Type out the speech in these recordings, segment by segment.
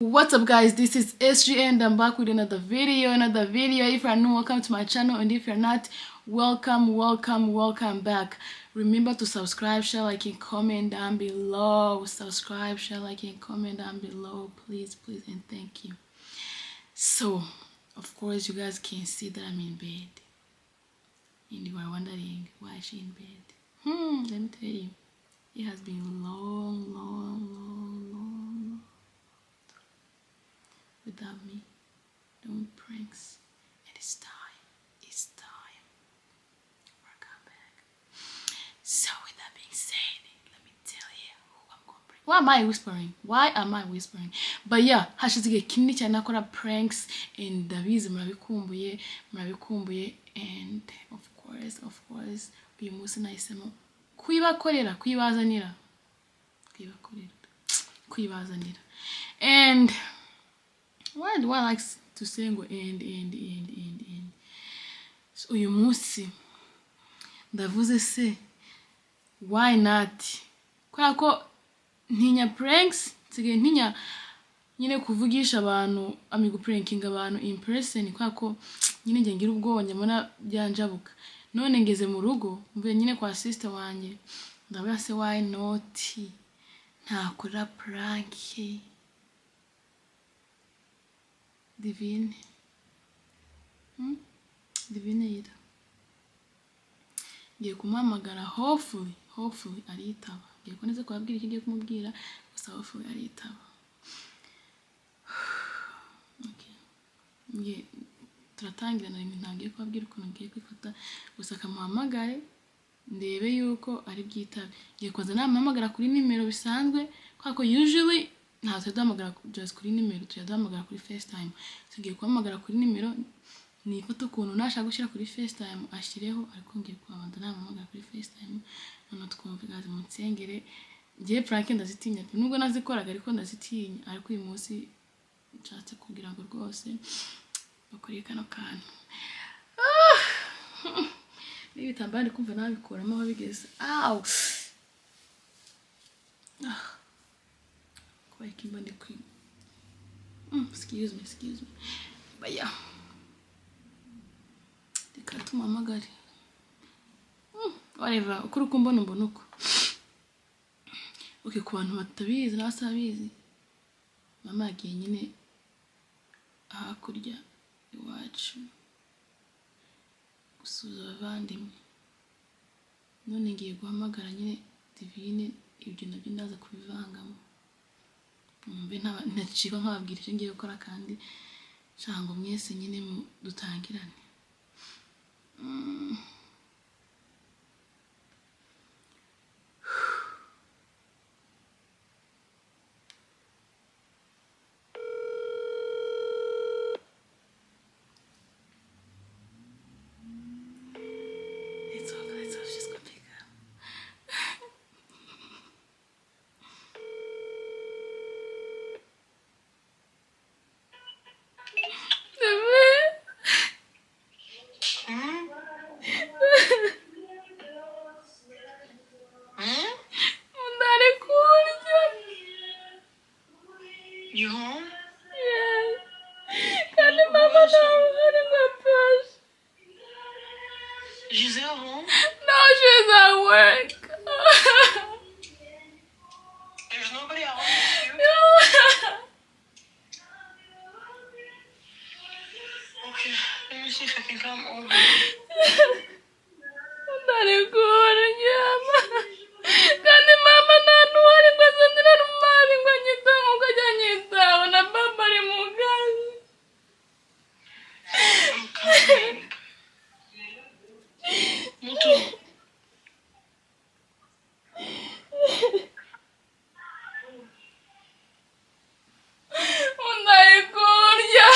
What's up, guys? This is SG and I'm back with another video, another video. If you're new, welcome to my channel, and if you're not, welcome, welcome, welcome back. Remember to subscribe, share, like and comment down below. Subscribe, share, like and comment down below, please, please, and thank you. So of course you guys can see that I'm in bed, and you are wondering why is she in bed. Let me tell you, it has been long, long, long, long without me doing pranks, and it's time, it's time for a comeback. So with that being said, let me tell you who I'm gonna prank. Why am I whispering? Why am I whispering? But yeah, hashize igihe kinini cyane nakora pranks, and ndabizi murabikumbuye, murabikumbuye, and of course, of course, uyu munsi nahisemo kuyibakorera, kuyibazanira, kuyibakorera, kuyibazanira. And why do I like to say ngo and and and and and? So uyu munsi ndavuze se why not, kubera ko ntinya pranks, nsigaye ntinya nyine kuvugisha abantu, ami guprankinga abantu in person, kubera ko nyine njye ngira ubwoba, njya mbona byanjabuka. None ngeze mu rugo, mvuye nyine kwa sister wanjye, ndavuga se why not ntakora prank Divine. Divine yita ngiye kumuhamagara, hopefully, hopefully aritaba. Ngiye kuboneza kubabwira icyo ngiye kumubwira gusa, hopefully aritaba. Okay. Ngiye turatangira na rimwe, ntabwo ngiye kubabwira ukuntu ngiye kwifata gusa, akamuhamagare ndebe yuko ari bwitabe. Ngiye kuza namuhamagara kuri nimero bisanzwe, kubera ko usually ntabwo tujya duhamagara just kuri nimero, tujya duhamagara kuri FaceTime. So ngiye guhamagara kuri nimero, nifata ukuntu nashaka gushyira kuri FaceTime ashyireho, ariko ngiye kubanza namuhamagara kuri FaceTime, noneho twumve. Gaze mu nsengere, ngiye prank ndazitinya pe, nubwo nazikoraga ariko ndazitinya, ariko uyu munsi nshatse kugira ngo rwose bakore kano kantu. N'ibitambaro ndi kumva nabikuramo aho bigeze. Aw, ah, kubera ko imba ndi kwi excuse me, excuse me, but yeah, reka tumuhamagare. Whatever, uko uri kumbona mbona uko. Okay, ku bantu batabizi n'abatabizi, mama yagiye nyine hakurya iwacu gusuhuza abavandimwe, none ngiye guhamagara nyine Divine, ibyo nabyo ndaza kubivangamo, mbe ntacikwa nkababwira icyo ngiye gukora, kandi nshaka ngo mwese nyine dutangirane. Let's hope, let's hope she's gonna pick up. Divine. Hmm? Hmm? Ndari kurya. You home? Yes. Kandi mama ntabwo ari ngo apashe. Giselle home? No, she's at work. There's nobody at home with you? No. Okay, let me see if I can come over. Ndari kurya. Kandi mama nta n'uwari ngo azanire rumari ngo anyitaho nkuko ajya anyitaho, na papa ari mu kazi. I'm coming. Mutu. Ndari kurya.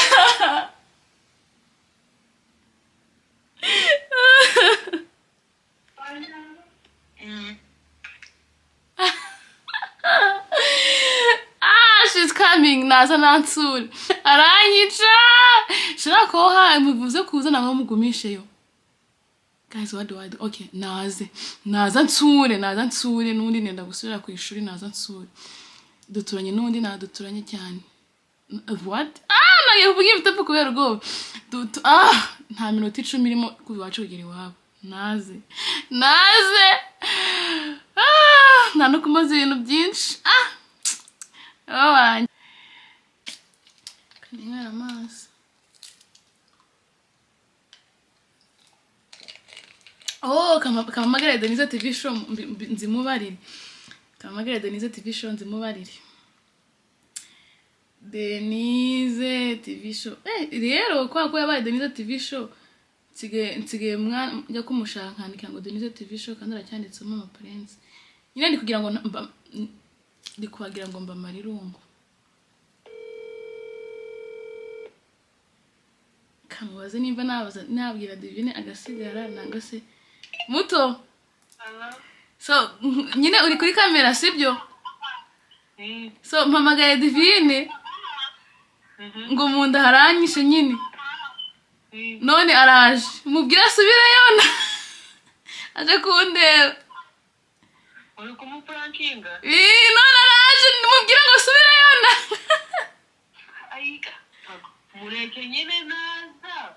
Ah, she's coming. Naza nansura aranyica. Shira koha muvuze kuza nabo mugumisheyo. Guys, what do I do? Okay, naze, naza nsure, naza nsure n'undi nenda gusubira ku ishuri, naza nsure. Duturanye n'undi, nta duturanye cyane. What? Ah, nagiye kuvuga ibitapfa kubera ubwoba. Ah, nta minota 10 irimo kuva iwacu kugera iwabo. Naze naze, ah, nta no kumaza ibintu byinshi. Ah, oh wanjye kaninywera amazi. Oh, kamamagare Denise TV show nzimubarire. Kamamagare Denise TV show nzimubarire. Denise TV show. Eh, rero kwa ko yabaye Denise TV show, nsigaye mwana njya kumushaka nkandika ngo Denise TV show kandi aracyanditsemo Mama Prince. Nyine ndi kugira ngo ndi kuhagira ngo mbamare irungu. Kamubaze nimba nabaza nabwira Divine agasigara nangwa se muto. Hello? So nyine uri kuri kamera, sibyo? Mm. So mpamagaye Divine ngo mu nda haranyishe nyine. Mm. None araje, mubwire asubireyo aje kundeba. Uri kumuprankinga? Ii, none araje, mubwire ngo asubireyo na. Ayiga. Mureke nyine naza.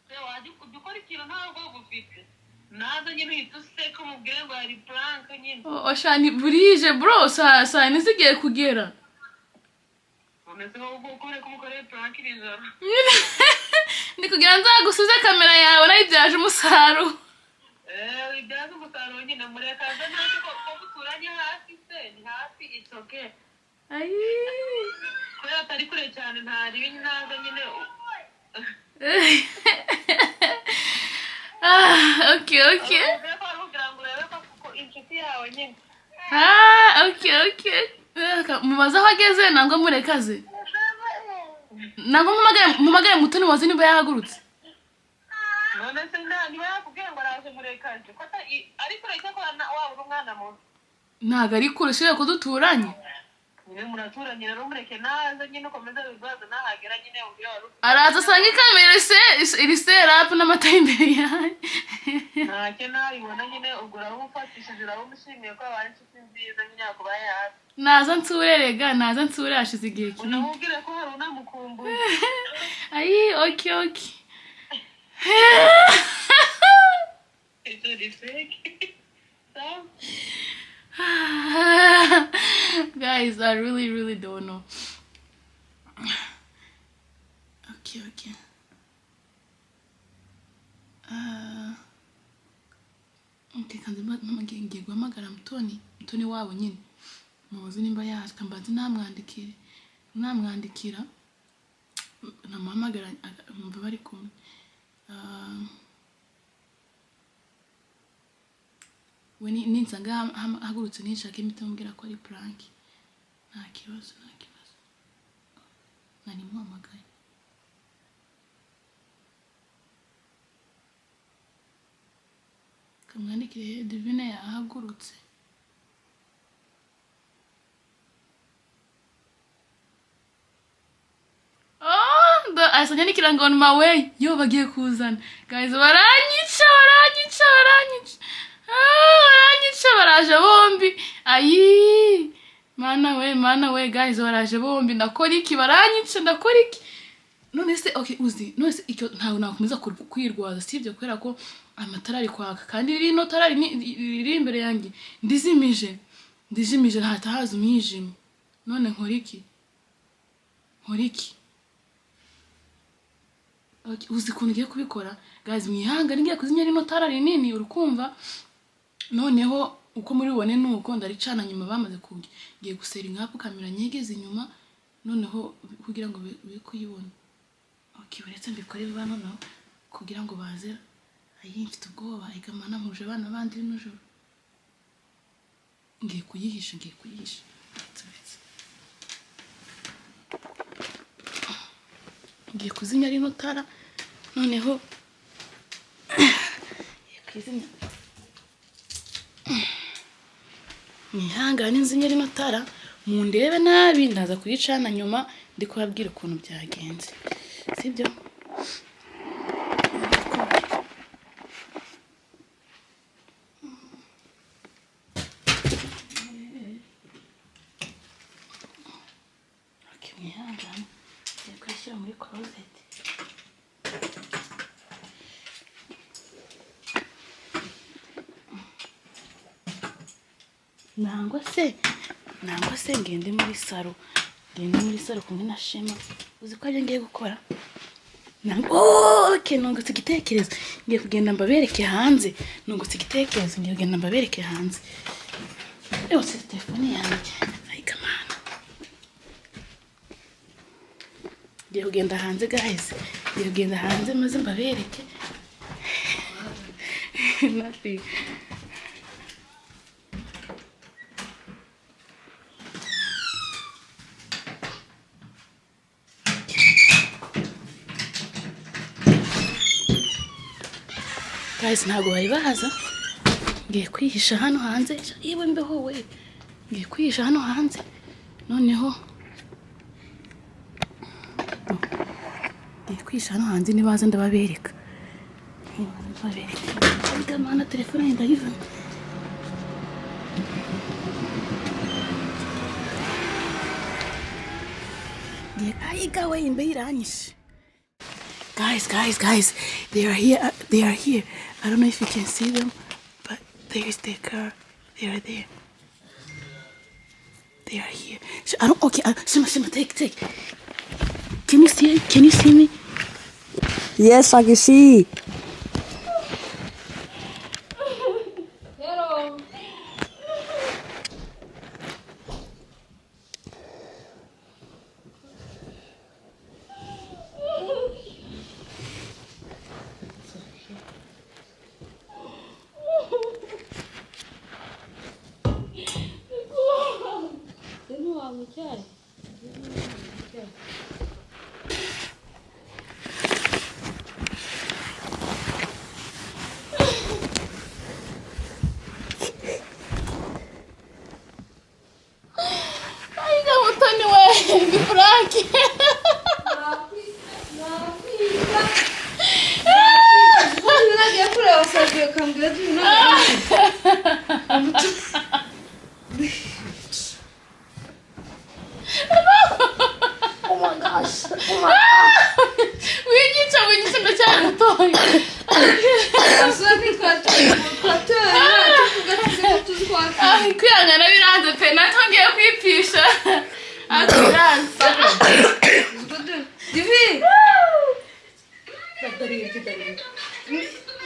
Se wajya ujya ukora ikintu nta bwoba ufite. Naza nyine uhita useka umubwire ngo hari prank nyine. Oshani burije bro, saa yine zigiye kugera. Umeze nko gukora kumukorera prank iri joro. Nyine ndi kugira nzagusubize kamera yawe nayibyaje umusaruro. Eh, ibyaza umusaruro nyine mureka aze ntacyo ko muturanye hafi se ni hafi, it's okay. Ayi. Kubera atari kure cyane ntari naza nyine. Ah, okay. Ubwire ko ari kugira ngo urebe ko kuko inshuti yawe nyine. Ah, okay. Mubaze aho ageze nangwa murekaze. Nangwa mpamagare Mutoni wazi niba yahagurutse. None se niba yakubwiye ngo araje murekaje ko ari kure cyakora waba uri umwana mubi. Ntabwo ari kure, usibye ko duturanye. Nyine muraturanye rero mureke naza nyine ukomeze wibaze nahagera nyine ubwire wari ufite. Araza asanga ikamera iri serapu n'amata imbere yanjye. Ntacyo nabibona nyine ubwo uramufatishije uramushimiye ko yabaye inshuti nziza nyine yakubaye hafi. Naza nsure rega, naza nsure, hashize igihe kinini. Unamubwire ko hari unamukumbuye. Ayi, okay. Icyo ni fake. Sawa. Guys, I really, really don't know. Okay. Okay, kanze ngiye guhamagara Mutoni, Mutoni wabo nyine. Mubaze nimba yaje, kambanze namwandikire. Namwandikira namuhamagara numva bari kumwe. We ninsanga ahagurutse ninshaka imiti amubwira ko ari prank. Nta kibazo, nta kibazo. Nari muhamagaye. Kamwandikire Divine yahagurutse. Oh, asa nyandikira ngo on my way. Yo bagiye kuzana. Guys, baranyica, baranyica, baranyica. Ah, baranyica, baraje bombi. Ayi. Mana we, mana we, guys, baraje bombi. Ndakora iki? Baranyica, ndakora iki? None se okay, uzi, none se icyo ntabwo nakomeza kwirwaza, sibyo? Kubera ko amatara ari kwaka kandi rino tara riri imbere yanjye ndizimije. Ndizimije hahita haza umwijima. None nkora iki? Nkora iki? Okay, uzi ukuntu ugiye kubikora? Guys, mwihangane, ngiye kuzimya rino tara rinini, urukumva? Noneho uko muri bubone nuko ndaricana nyuma bamaze kujya. Ngiye gusera inkapu kamera nyegeze inyuma noneho kugira ngo be kuyibona. Okay, uretse mbikore vuba noneho kugira ngo baze. Ayi, mfite ubwoba, igamana mpuje abana bandi nijoro. Ngiye kuyihisha, ngiye kuyihisha. Turetse. Ngiye kuzimya rino tara noneho ngiye kuzimya. Mwihangane nzimye rino tara, mundebe nabi, ndaza kuyicana nyuma ndi kubabwira ukuntu byagenze, sibyo? Okay, mwihangane. Ngiye kuyishyira muri closet. Nangwa se ngende muri salon kumwe na Shema. Uzi ko aribyo ngiye gukora? Oh, okay, nungutse igitekerezo. Ngiye kugenda mbabereke hanze. Nungutse igitekerezo, ngiye kugenda mbabereke hanze. Yose telefone yanjye ayikamana. Ngiye kugenda hanze, guys. Ngiye kugenda hanze maze mbabereke. Nothing. Guys, ntabwo bari baza. Ngiye kwihisha hano hanze. Yewe, mbeho we! Ngiye kwihisha hano hanze. Noneho ngiye kwihisha hano hanze, nibaza ndababereka. Nibaza ndababereka. Ariko mana, telefone yanjye ndayivuna. Ayiga we, imbeho iranyishe. Guys, guys, guys, they are here. They are here. I don't know if you can see them, but there is their car. They are there. They are here. So I don't. Okay, Shima, Shima, take, take. Can you see it? Can you see me? Yes, I can see. Hello. Ayiga Mutoni we, ni Frank. Nagiye kureba Savio akambwira ati ntabwo. Oh my gosh. Oh my Winyica, winyica, ndacyari mutoya. Asura twatoye tuvuga tuzi ko tuzi kwa Ah, kwihangana biranze pe. Natwe ngiye kwipisha. Ah, biranze. Divi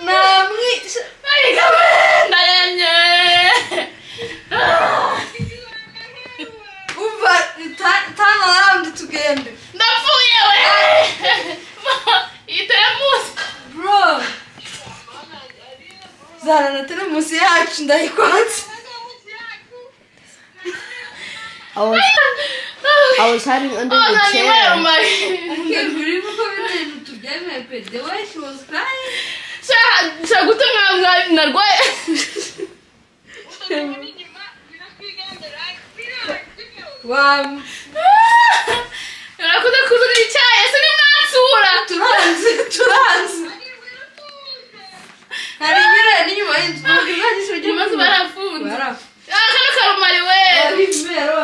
namwi. Ayiga we, ndaremye. Umva, turn around tugende. Ndapfuye we. Iyi teremusi. Bro, zana na teremusi yacu ndayikwatse. I was hiding under Oh, the nani chair. we. I can't believe ko bino bintu tubyemeye pe. The way she was crying. Sha sha, gute mwa narwaye? Wa. Urakoze kuzana icyayi. Ese ni mwansura? Turanze, turanze. Hari nyine n'inyuma y'inzu ntabwo izajya ijya. Imaze barafunze. Barafunze. Ah, kano karumari we.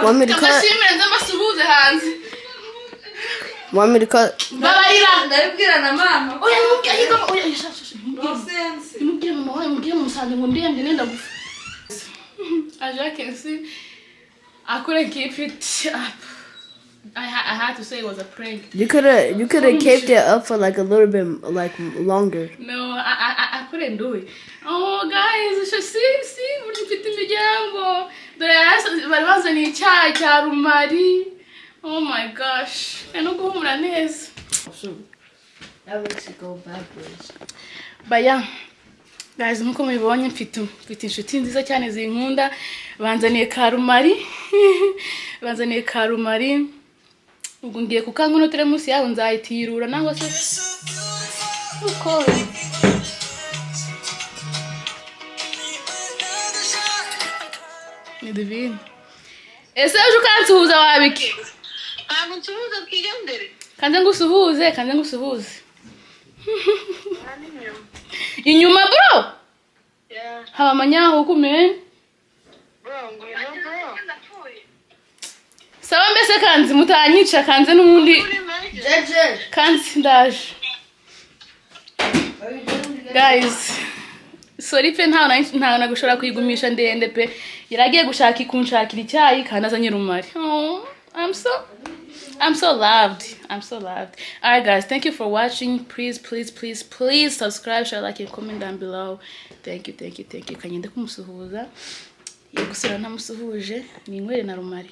Want me to cut? Amashimire, nze mbasuhuze hanze. Want me to cut? Mbabarira. Ndabibwira na mama. Oya, nimubwire. Ayiga, oya, sha sha sha, nimubwire. Nonsense. Nimubwire mama wawe, mubwire musanze ngo ndembye, nenda gupfa. As you can see, I couldn't keep it up. I had to say it was a prank. You could have kept it up for like a little bit, like, longer. No, I couldn't do it. Oh guys, so see, burya mfite imiryango. Dore bari bazaniye icyayi cya rumari. Oh my gosh, no guhumura neza. That makes it go backwards. But yeah, guys, nkuko mubibonye, mfite inshuti nziza cyane zinkunda. Banzaniye karumari. Banzaniye karumari. Ubwo ngiye kukanywa ino teremusi yabo nzayitirura nangwa se uko. Ni Divine. Ese uje ukansuhuza wabiki? Ntabwo nsuhuza, twigendere. Kanze ngusuhuze, kanze ngusuhuze. Inyuma, bro. Yeah. Haba amanyahuku, man. Bro, ngwino, bro. Sawa mbese, kanzi mutanyica, kanze n'ubundi. Uri make. Kandi ndaje, guys, sorry pe. Ntawe nagushobora kuyigumisha ndende pe. Yaragiye gushaka kunshakira icyayi kandi azanye rumari. Oh, I'm so loved. I'm so loved. All right, guys, thank you for watching. Please, please, please, please subscribe, share, like, and comment down below. Thank you, thank you, thank you. Kanyende kumusuhuza. Ye gusura ntamusuhuje. Ninywere na rumari.